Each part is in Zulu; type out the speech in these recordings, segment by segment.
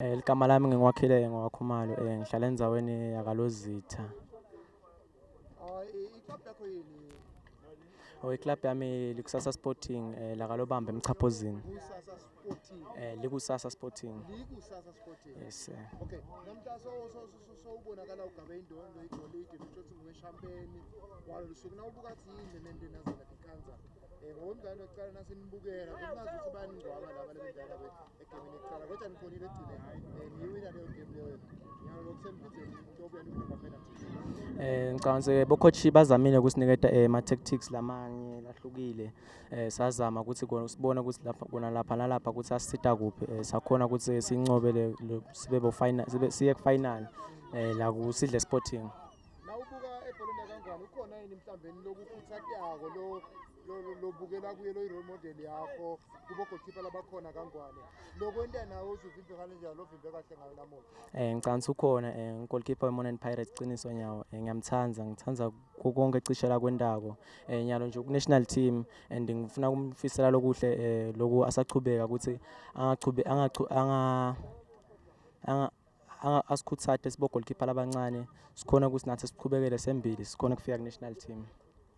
Ligama lami nginguWakhile ngowakwaKhumalo, ngihlala endaweni yakaLozitha. I-club yakho yini? Oh, i-club yami Likusasa Sporting, lakaLobamba eMchaphozini. Kusasa Sporting? Likusasa Sporting. Likusasa Sporting. Yes. Okay, namhla sowubonakala ugabe indondo, igolide, lusho ukuthi nguweshampeni walo lusuku. Nawubuka athi yini lento enazela ikhanza ngokomdlalo wokuqala, nasinibukela bekungazi ukuthi baningcwaba laba lebedlala egemini ekuqala, kodwa nikhonile ekugcine niyiwina leyo game leyo. Ngiyalo lokhu seniphidzeni tobuya niwine ma-penalties. Ngicabanga ukuthi bo-coach bazamile ukusiniketa ama-tactics lamanye lahlukile. Sazama ukuthi kona sibone ukuthi lapha kona lapha nalapha ukuthi asisita kuphi. Sakhona ukuthi sincobe sibe bo final, sibe siye ku final la kuSidle Sporting. Nawubuka ebholeni lakangwane, ukhona yini mhlawumbe lokukhutsatako lobukela kuye, loyi-role model yakho kubo goalkeeper labakhona kangwane, lokwenta nawe uzuvimbe kanjalo, lovimbe kahle ngayo namuhla? Ngicabanga ukuthi ukhona, goalkeeper weMoneni Pirates, Qiniso Nyawo. Ngiyamthanda, ngithanda konke cishe la kwentako. Nyalo nje ku national team and ngifuna kumfisela lokuhle, loku asachubeka ukuthi angachube angachu anga anga asikhuthate sibo goalkeeper labancane, sikhona ukuthi nathi siqhubekele sembili, sikhona kufika ku national team.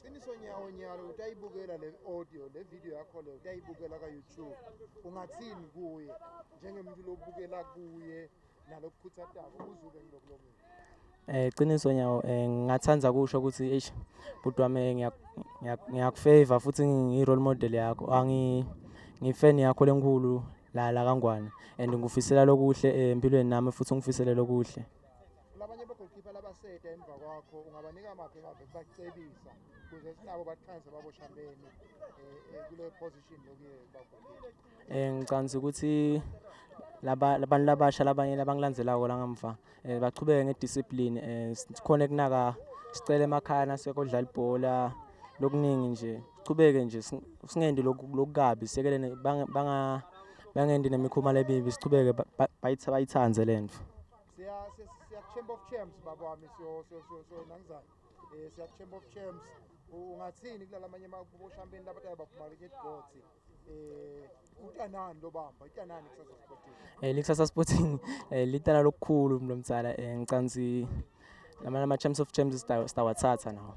Qiniso Nyawo nyalo utayibukela le audio, le video yakho le utayibukela ka-YouTube. Ungathini kuye njengemuntu lobukela kuye nalokukhutsatako uzube ngilokulongile? Qiniso Nyawo, ngingathanda kusho ukuthi eish, bhuti wami, ngiyakufavor futhi ngiyi role model yakho. Angi ngifan yakho lenkulu la kaNgwane and ngikufisela lokuhle empilweni nami futhi ngifisele lokuhle. Labanye bo-goalkeeper labaseta emva kwakho, ungabanika maphi emave kubacebisa ukuze sinabo bathanze baboshambeni kule position lokuye ba-goalkeeper? Ngicabanga ukuthi laba labantu labasha labanye labangilandzelako la ngamva bachubeke ngediscipline, sikhone kunaka, sicele emakhaya nasekodlala ibhola lokuningi nje, sichubeke nje, singendi lokukabi, siyekele bangendi nemikhuma lemibi, sichubeke bayitsandze lentfo. Siya Champ of Champs, baba wami, siyo siyo siyo siyo nangizana siya Champ of Champs. Ungathini kulalamanye boshambeni labataye baphuma kwetinye utanani lobamba itanani Kusasa Sporting? Likusasa Sporting litana lokukhulu mlomtsala. Ngicansi lama Champs of Champs sitawathatha nawo.